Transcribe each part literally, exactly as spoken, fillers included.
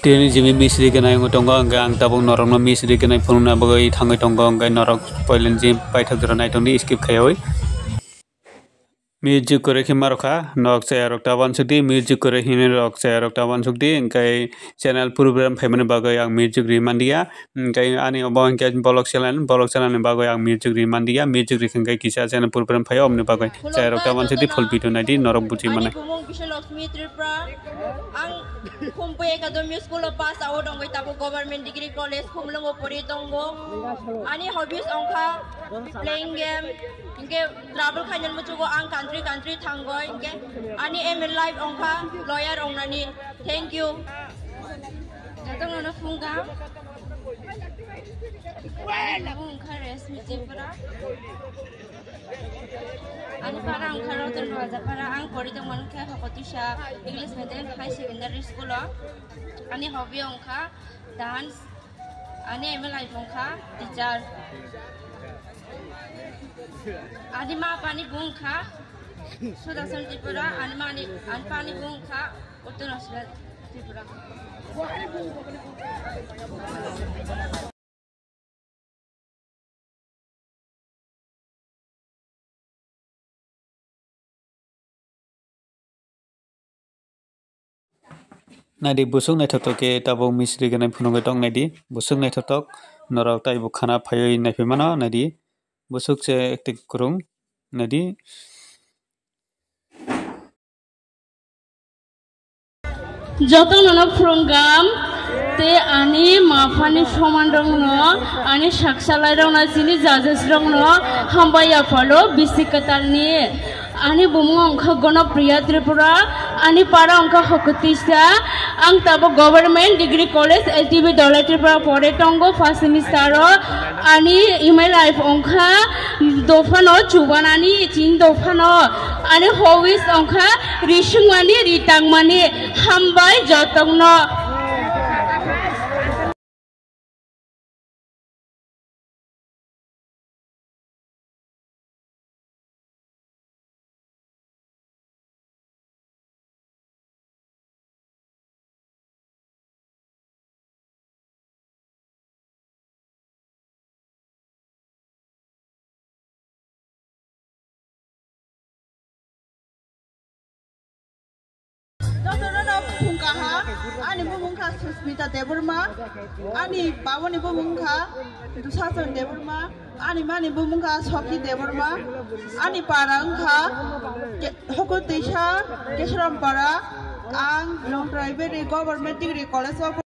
Tini jimi misri gwnai wngwi tongo, hwnkhe ang tabuk norokno misri gwnai phunukna bagwi thangwi tongo, hwnkhe norok poilani jim paithak jora nai tongdi skip khaiwi. Music kwrwi khe ma rwkha, nok chayarok ta uansukdi, music kwrwi hinwi rok chayarok ta uansukdi, hwnkhe channel program phaimani bagwi ang music ri manliya, hwnkhe ani obo hwnkhe bolok channel, bolok channel ni bagwi ang music ri manliya, music ri hwnkhe kisa channel program phaio, omni bagwi chayarok ta uansukdi, full video naidi, norok buji mano. Ani bumung Bishalok Smith Tripura, ang Khumpui Academy School o pass out wngwi tabuk Government Degree College Khumlwngo pori tongo. Ani hobbies wngkha playing game, hinkhe travel khainani muchugo ang country country thangwi, hinkhe ani aim in life wngkha lawyer wngnani. Thank you. Jotono no phunga. Ani bumung wngkha Reshmi Tripura. Ani para wngkha Ratan Rajapara, ang pori tongmani khe Hokotisa English Medium High Secondary School o. Ani hobby wngkha dance, ani aim in life wngkha teacher. Ani ma pani bung wngkha Sudarshan Tripura, ani mani, ani pani bung wngkha Uttanasila Tripura. Naidi busuk naithotok khe tabuk misri gwnai phunugwi tong naidi. Busuk naithotok norok taibo khana phaiwi naiphi mano naidi. Busuk se acting kwrwng naidi. Jotono no phwrwngkha, tei ani ma phani soman rokno, ani saksalai rokno, chini judges rokno hambai yaphalo bisi kwtalni. Ani bumung wngkha Gonopriya Tripura, ani para wngkha Hokotisa. Ang tabuk Government Degree College, L T B Dolai Tripura pore tongo, first semester o. Ani aim in life wngkha dophano chubanani, chini dophano ani hobbies wngkha risingmani, ritangmani. Hambai jotokno. Jotono no phungka ha, ani bumung kha Susmita Debbarma, ani babani bumung kha Dushasan Debbarma, ani mani bumung kha Soki Debbarma, ani para wngkha Ke-, Hokotisa Kesoram para, ang Longtrai Beri Government Degree College o.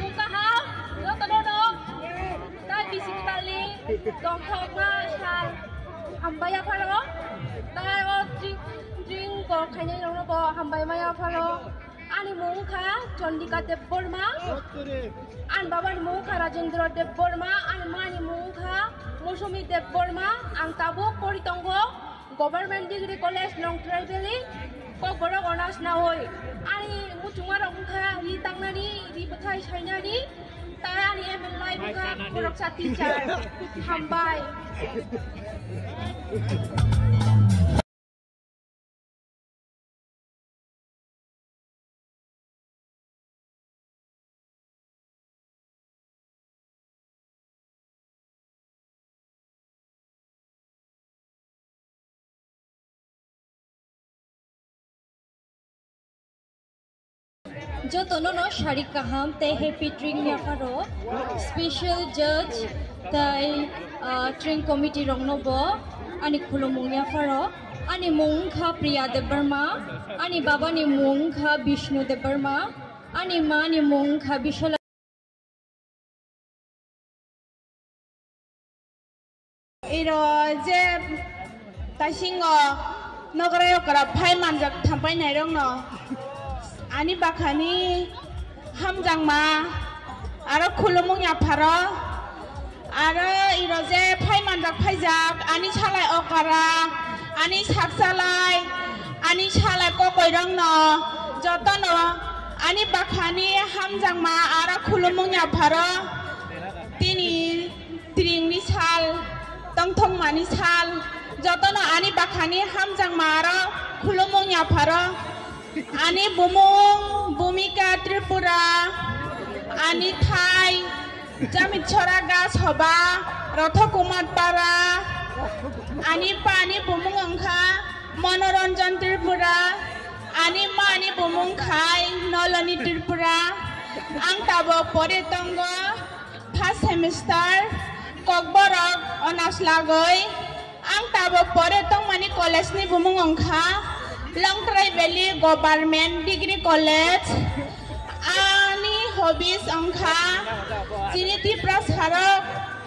Bukaha, jotono no, tai bisi kwtalni tongthokma sal hambai yapharo, tai o drink, drink bo khainai rokno bo hambai ma yapharo. Ani mung kha Chandika Debbarma. Ani babani mung kha Rajendra Debbarma. Ani mani mung kha Mosumi Debbarma. Ang tabuk pori tongo Government Degree College Longtrai Valley, Kokborok Honours nawi. Ani muchungmarok wngkha ri tangnani, ri bwthai sainani, tai ani aim in life wngkha khoroksa teacher. Hambai. Jotono no sarik kaham tei happy drink yapharo, special judge tei, ah, drink committee rokno bo ani khulumung yapharo. Ani mung wngkha Priya Debbarma, ani babani mung wngkha Bishnu Debbarma, ani mani mung wngkha Bishala. Iro je taisingo nogorai okra phai manjak thampai nairokno ani bakhani hamjakma aro khulumung yapharo aro iro je phai manjak phaijak ani salai okra ani saksalai ani salai kokoirokno jotono ani bakhani hamjakma aro khulumung yapharo tini Jotono ani bakhani hamjakma aro khulumung yapharo. Ani bumung Bhumika Tripura, ani thai Jamitchora Gasoba, Rothokumar Para, ani pa ni bumung wngkha Monoranjan Tripura, ani ma ni bumung khai Nolani Tripura. Ang tabok pore tongo first semester, Kokborok honours lagoi. Ang tabok pore tongmani college ni bumung wngkha Longtrai Valley Government Degree College. Ani hobbies wngkha chini Tiprasa rok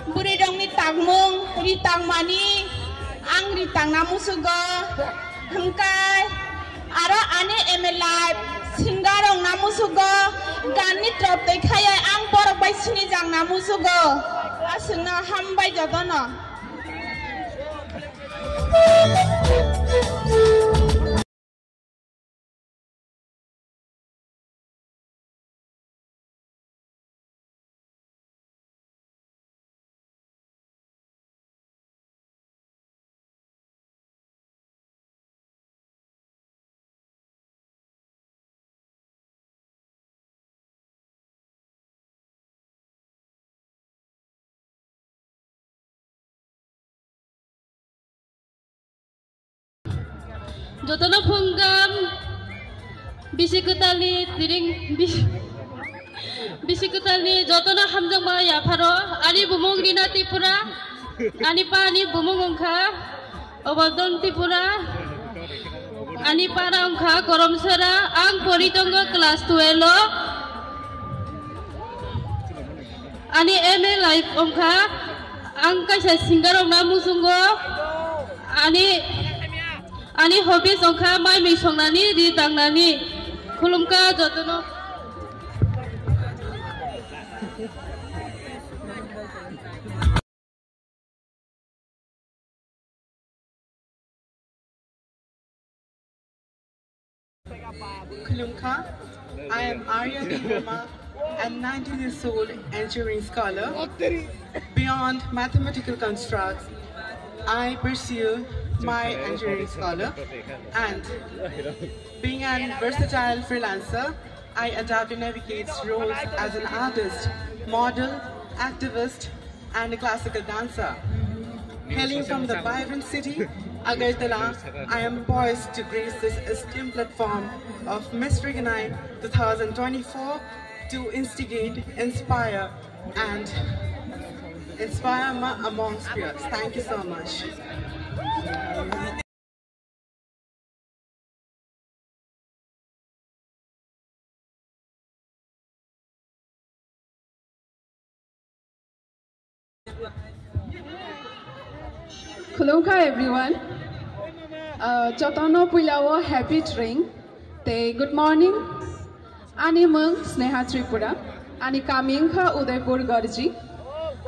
bwrwi rokni tangmung ri tangmani ang ri tangna musugo hwnkhe aro ani M A life singer wngna musugo ganni trop tei khaya ang borok bai sini jangna musugo aswkno hambai jotono. Jotono phungam bisi kwtalni tiring bis-, bisi kwtalni jotono hamjakma yapharo ani bumung Rina Tripura, ani pa ni bumung wngkha Obadon Tripura, ani para wngkha Koromsora, ang pori tongo class twelve o. Ani M A life wngkha, ang kaisa singer wngna muchungo, ani, ani hobbies wngkha mai mui songnani, ri tangnani, khulumkha jotono. Khulumkha, I am Arya Debbarma, a nineteen years old engineering scholar. Beyond mathematical constructs, I pursue my engineering scholar and being an versatile freelancer, I adapt and navigate roles as an artist, model, activist, and a classical dancer. Hailing from the vibrant city, Agartala, I am poised to grace this esteemed platform of Miss Riganai two thousand twenty-four to instigate, inspire, and inspire ma-, amongst peers. Thank you so much. Khulumkha everyone. Uh, jotono puilao happy train. Tei good morning. Ani mung Sneha Tripura. Ani kami wngkha Udaipur Garji.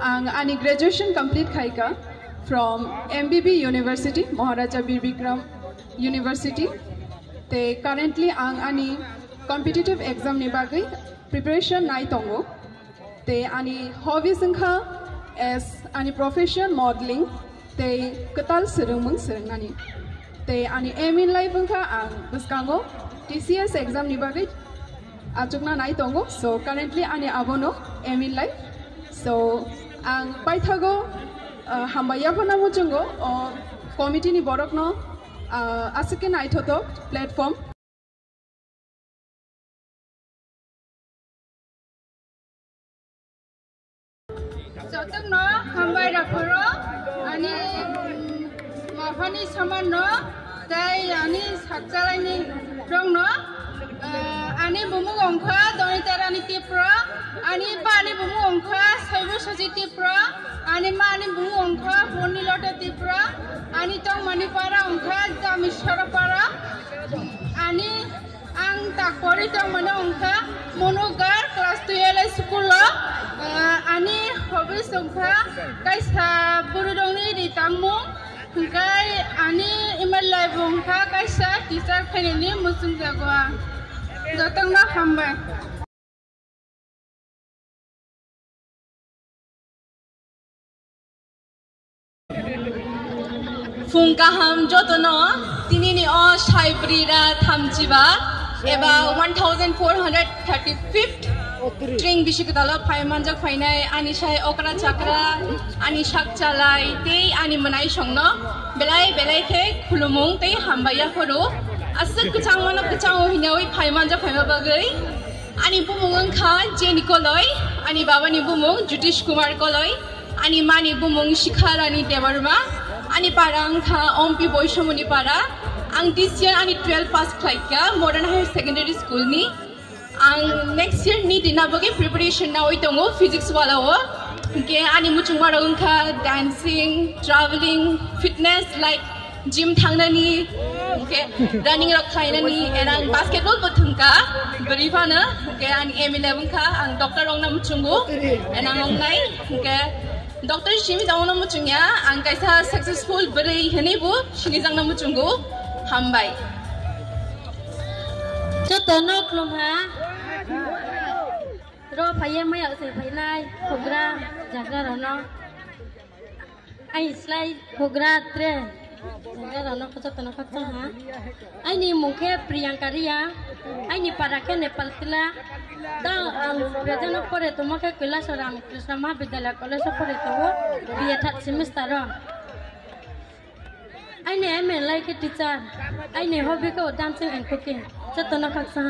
Ang ani graduation complete khaika from M B B University, Maharaja Bir Bikram University. Tei currently ang ani competitive exam ni bagwi preparation nai tongo. Tei ani hobbies wngkha as ani profession modeling tei kwtal swrwngmung swrwngnani. Tei ani aim in life wngkha ang bwskango T C S exam ni bagwi achukna nai tongo. So currently ani abono aim in life. So ang paithago, uh, hambai yaphana muchungo o committee ni borokno, uh, aswk khe naithotok platform. Jotono hambai rok phoro ani, mm, maphani samanno tei ani sakchalaini rokno, eh, ani bumung wngkha Donita Rani Tripura, ani pa ni bumung wngkha Saibo Sachi Tripura, ani ma ni bumung wngkha Purni Lota Tripura, ani tongmani para wngkha Jamisora para, ani Ang tak pori tongmani wngkha Monogar class twelve school o, ah, ani hobbies wngkha kaisa bwrwirokni ri tangmung, hwnkhe ani aim in life wngkha kaisa teacher khainani muchungjago ang. Jotono hambai. Phung kaham jotono, tinini o Saibri ra thamchiba eba one thousand four hundred thirty-fifth Tring bisi kwtalo phai manjak phainai ani sai okra chakra, ani sak chalai tei ani mwnai songno belai belai khe khulumung tei hambai yaphuru. Aswk kwchangmano kwchango hinawi phai manjak phaima bagwi. Ani bumung wngkha Jenny Koloi, ani babani bumung Jyotish Kumar Koloi, ani mani bumung Shikha Rani Debbarma, ani para wngkha Ompi Boisomoni para. Ang this year ani twelve pass khlaikha Modern Higher Secondary School ni. Ang next year NEET rina bagwi preparation nawi tongo physics wala o. Hwnkhe ani muchungmarok wngkha dancing, traveling, fitness like gym thangnani, hwnkhe running rok khlainani, and ang basketball bo thwngkha, bwrwi phano, hwnkhe ani aim eleven kha, ang doctor ongna muchungo, and ang ongnai, hwnkhe doctor simi da ongna muchungya, ang kaisa successful bwrwi hinwi bo sinijakna muchungo. Hambai. Jotono khulumha. Ro phaiya maya se phainai hugra jagra rono. Ai slai hugra tre jagra rono jotono khakchang ha. Aini mung khe Priyanka Riya. Aini para khe Nepal Tila. Da ang present o pore tongma khe Kailasora Krishna Mahavidyalaya College o pore tongo B A third semester o. Aini aim in life khe teacher, aini hobby khe dancing and cooking. Jotono khaksa.